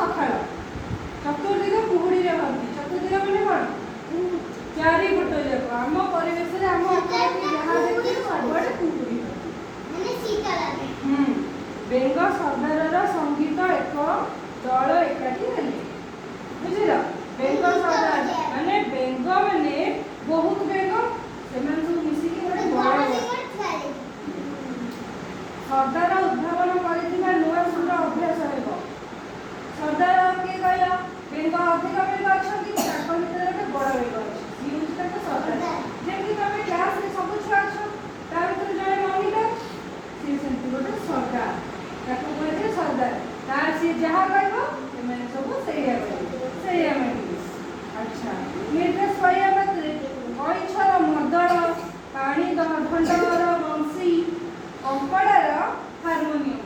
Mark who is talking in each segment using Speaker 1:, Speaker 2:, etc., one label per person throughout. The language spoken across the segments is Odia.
Speaker 1: ସକାଳ। ଚତୁର୍ଦିଗ କୁହୁଡ଼ିରେ ଭର୍ତ୍ତି। ଚତୁର୍ଦିଗ ମାନେ କ'ଣ? ଚାରିପଟ ଯାକ ଆମ ପରିବେଶରେ, ଆମ ଆଖପାଖରେ ଯାହା ଦେଖିବେ, ସବୁଆଡ଼େ କୁହୁଡ଼ି ଭର୍ତ୍ତି।
Speaker 2: ମାନେ ଶୀତ ଲାଗେ।
Speaker 1: ହୁଁ। ବେଙ୍ଗ ସର୍ଦ୍ଦାରର ସଙ୍ଗୀତ ଏକ ଦଳ ଏକାଠି ହେଲେ। ବୁଝିଲ? ବେଙ୍ଗ ସର୍ଦ୍ଦାର ମାନେ ବେଙ୍ଗ ମାନେ ବହୁତ ବେଙ୍ଗ, ସେମାନେ ସବୁ ମିଶିକି ଗୋଟେ ବଡ଼ ସର୍ଦ୍ଦାର ଉଦ୍ଭାବନ କରିଥିବା ନୂଆ ସୁର ଅଭ୍ୟାସ ହେବ। ସର୍ଦ୍ଦାର କିଏ କହିଲ? ବେଙ୍ଗ, ଅଧିକ ବେଙ୍ଗ ଅଛନ୍ତି, ତାଙ୍କ ଭିତରେ ଗୋଟେ ବଡ଼ ବେଙ୍ଗ ଅଛି, ସିଏ ହେଉଛି ତାଙ୍କ ସର୍ଦ୍ଦାର। ଯେମିତି ତମେ କ୍ଲାସରେ ସବୁ ଛୁଆ ଅଛ, ତା ଭିତରୁ ଜଣେ ମନିଟର, ସିଏ ସେମିତି ଗୋଟେ ସର୍ଦ୍ଦାର। ତାକୁ କୁହାଯାଏ ସର୍ଦ୍ଦାର। ତାର ସିଏ ଯାହା କହିବ, ସେମାନେ ସବୁ ସେଇଆ କହିବେ, ସେଇଆ ମାନିବେ। ଆଚ୍ଛା, ନିର୍ଦ୍ଦେଶ ପାଇବା ମାତ୍ରେ କଇଁଛର ମର୍ଦଳ, ପାଣି ଧଣ୍ଡର ବଂଶୀ, କଙ୍କଡ଼ାର ହାରମୋନିୟମ।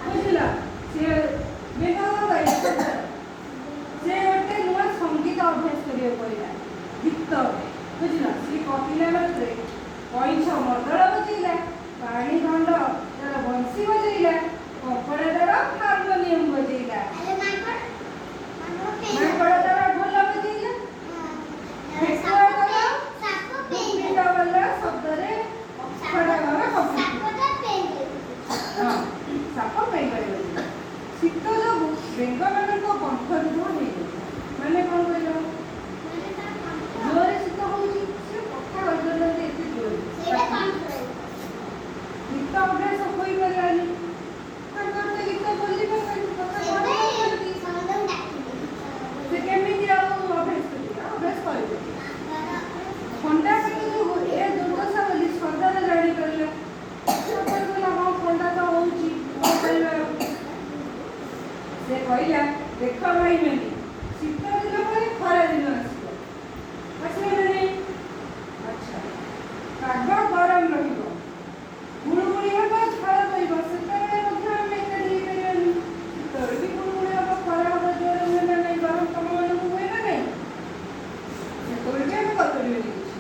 Speaker 1: ବୁଝିଲ? ସିଏ ବେଙ୍ଗ କଣ କହିଲା? ସର୍ଦ୍ଦାର ସେ ଗୋଟେ ନୂଆ ସଙ୍ଗୀତ ଅଭ୍ୟାସ କରିବାକୁ କହିଲା, ଗୀତ। ବୁଝିଲ? ସିଏ କହିଲା ମାତ୍ରେ କଇଁଛ ମର୍ଦଳ ବଜେଇଲା, ପାଣି ଧଣ୍ଡ ତାର ବଂଶୀ ବଜେଇଲା, କଙ୍କଡ଼ା ତାର ହାରମୋନିୟମ ବଜେଇଲା, ମାଙ୍କଡ଼ ତାର ଢୋଲ ବଜେଇଲା, ଠେକୁଆ ତାର ଟୁପିଟା ବାଲା ଶବ୍ଦରେ ଅଖଡ଼ା ଘର କମ୍ପିଲା। ହଁ, ସାପ ପେଙ୍ଗରେ ବଜେଇଲା। ଶୀତ ଯୋଗୁଁ ବେଙ୍ଗମାନଙ୍କ କଣ୍ଠରୁଦ୍ଧ ହେଇଗଲା। ମାନେ କ'ଣ କହିଲ? ଜୋରେ ଶୀତ ହଉଛି, ସେ କଥା କହିପାରୁନାହାନ୍ତି ଏତେ ଜୋରେ। ଗୀତ ଅଭ୍ୟାସ ହୋଇପାରିଲାନି। ତାଙ୍କର ତ ଗୀତ ବୋଲି ପାରୁନାହାନ୍ତି, କଥା କହିପାରୁନାହାନ୍ତି, ସେ କେମିତି ଆଉ ଅଭ୍ୟାସ କରିବେ? ଆଉ ଅଭ୍ୟାସ କରିବେ। ଥଣ୍ଡା ପାଗ ଯୋଗୁଁ ଏ ଦୁର୍ଦ୍ଦଶା ବୋଲି ସର୍ଦ୍ଦାର ଜାଣିପାରିଲା। ସର୍ଦ୍ଦାର କହିଲା, ହଁ, ଥଣ୍ଡା ତ ହଉଛି, କ'ଣ କରିବା ଆଉ? ସେ କହିଲା, ଦେଖ ଭାଇମାନେ, ଶୀତ ଦିନ ପରେ ଖରା ଦିନ ଆସିବ। ଆସିବ ନା ନାହିଁ? ଆଚ୍ଛା, ପାଗ ଗରମ ରହିବ, ଗୁଳୁଗୁଳି ହେବ, ଝାଳ ବୋହିବ। ସେତେବେଳେ ମଧ୍ୟ ଆମେ ଏକାଠି ହେଇପାରିବାନି। ଶୀତବେଳେ ବି ଗୁଳୁଗୁଳି ହେବ, ଖରା ହେବ ଜୋରେ, ହୁଏ ନା ନାହିଁ? ଗରମ ତମମାନଙ୍କୁ ହୁଏ ନା ନାହିଁ? ସେତେବେଳେ ବି ଆମେ କରିପାରିବାନି କିଛି।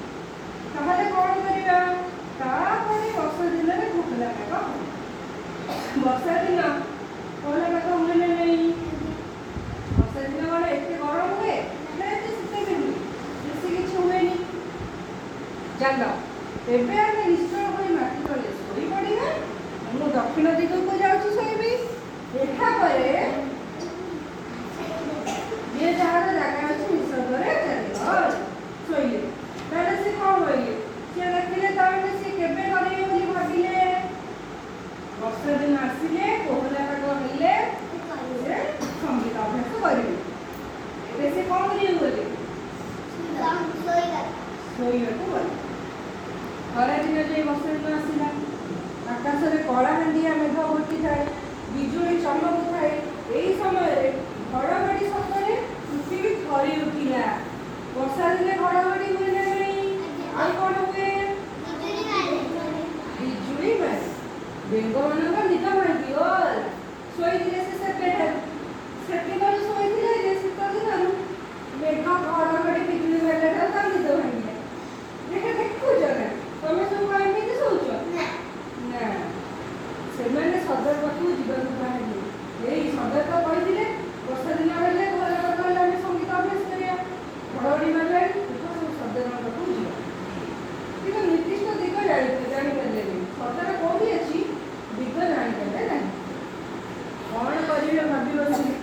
Speaker 1: ତାହେଲେ କ'ଣ କରିବା? ତାପରେ ବର୍ଷା ଦିନରେ କୋହଲା ପାଗ ହେବ। ବର୍ଷା ଦିନ କୋହଲା ପାଗ ହୁଏ ନା ନାହିଁ? ବର୍ଷା ଦିନ କ'ଣ ଏତେ ଗରମ ହୁଏ ନା ଏତେ ଶୀତ ବି ହୁଏ? ବେଶୀ କିଛି ହୁଏନି। ଚାଲ, ଏବେ ଆମେ ନିଶ୍ଚଳ ହୋଇ ମାଟି ତଳେ ଶୋଇପଡ଼ିବା। ମୁଁ ଦକ୍ଷିଣ ଦିଗକୁ ଯାଉଛି ଶୋଇବି। ଏହାପରେ ଯିଏ ଯାହାର ଜାଗା ଅଛି, ନିଶବ୍ଦରେ ଚାଲିବ। ଶୋଇଲେ। ତାହେଲେ ସେ କ'ଣ କହିଲେ? ସିଏ ଦେଖିଲେ, ତାହେଲେ ସିଏ କେବେ କରିବେ ବୋଲି ଭାବିଲେ? ବର୍ଷା ଦିନ ଆସିଲେ, କୋହଲା ପାଗ ହେଲେ ସେ ସଙ୍ଗୀତ ଅଭ୍ୟାସ କରିବେ। ଏବେ ସେ କ'ଣ କରିବାକୁ ଗଲେ? ଶୋଇବାକୁ ଗଲେ। ଖରାଦିନ ଯାଇ ବର୍ଷା ଦିନ ଆସିଲା। ଆକାଶରେ କଳାହାଣ୍ଡିଆ ମେଘ ଘୋଟିଥାଏ, ବିଜୁଳି ଚମକୁଥାଏ। ଏହି ସମୟରେ ଘଡ଼ଘଡ଼ି ଶବ୍ଦରେ ପୃଥିବୀ ଥରି ଉଠିଲା। ବର୍ଷା ଦିନେ ଘଡ଼ଘଡ଼ି ହୁଏ ନା ନାହିଁ? ଆଉ କ'ଣ ହୁଏ? ବିଜୁଳି ମାରେ। ବେଙ୍ଗମାନଙ୍କ ନିଦ ଭାଙ୍ଗିଗଲା। ଶୋଇଥିଲେ ସେ ସେବେଠାରୁ, ସେଦିନରୁ ଶୋଇଥିଲେ ଯେ ଶୀତ ଦିନରୁ, ମେଘ ଘଡ଼ଘଡ଼ି ବିଜୁଳି ମାରିଲା ଠାରୁ ତାଙ୍କ ନିଦ ଭାଙ୍ଗିଲା। ଦେଖୁଛ ନା? ତମେ ସବୁ କଣ ଏମିତି ଶୋଉଛ? ନା। ସେମାନେ ସର୍ଦ୍ଦାର ପାଖକୁ ଯିବାକୁ ବାହାରିଲେ। ଏଇ ସର୍ଦ୍ଦାର ତ କହିଥିଲେ, ବର୍ଷା ଦିନ ହେଲେ, କୋହଲା ପାଗ ହେଲେ ଆମେ ସଙ୍ଗୀତ ଅଭ୍ୟାସ କରିବା। ଘଡ଼ଘଡ଼ି ମାରିଲାଣି, ଦେଖ, ସବୁ ସର୍ଦ୍ଦାରଙ୍କ ପାଖକୁ ଯିବା। କିନ୍ତୁ ନିର୍ଦ୍ଦିଷ୍ଟ ଦିଗ ଜାଣିପାରିଲେନି। ସର୍ଦ୍ଦାର କୋଉଠି ଅଛି, ଦିଗ ଜାଣିପାରିଲେ ନାହିଁ। କ'ଣ କରିବେ ଭାବି ବସିଲେ।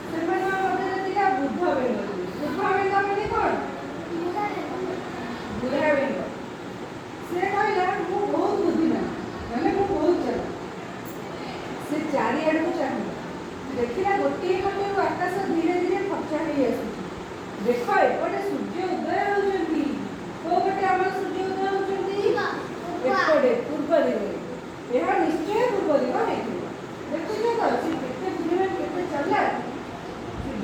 Speaker 1: ସେମାନଙ୍କ ମଧ୍ୟରେ ଥିଲା ବୃଦ୍ଧ ବେଙ୍ଗ। ବୃଦ୍ଧ ବେଙ୍ଗ ମାନେ କ'ଣ? ବୁଢ଼ା ବେଙ୍ଗ। ସେ କହିଲା, ମୁଁ ବହୁତ ବୁଦ୍ଧିମାନ, ମାନେ ମୁଁ ବହୁତ ଚାଲାକ। ସେ ଚାରିଆଡ଼କୁ ଚାହିଁଲା। ଦେଖିଲା, ଗୋଟିଏ ପଟରୁ ଆକାଶ ଧୀରେ ଧୀରେ ଫର୍ଚ୍ଚା ହେଇ ଆସୁଛି। ଦେଖ, ଏପଟେ ସୂର୍ଯ୍ୟ ଉଦୟ ହେଉଛନ୍ତି। କୋଉ ପଟେ ଆମର ସୂର୍ଯ୍ୟ ଉଦୟ ହେଉଛନ୍ତି? ଏପଟେ, ପୂର୍ବ ଦିଗରେ। ଏହା ନିଶ୍ଚୟ ପୂର୍ବ ଦିଗ ହେଇଥିବ। ଦେଖୁଛ ତ, ସେ କେତେ ବୁଦ୍ଧିମାନ, କେତେ ଚାଲାକ।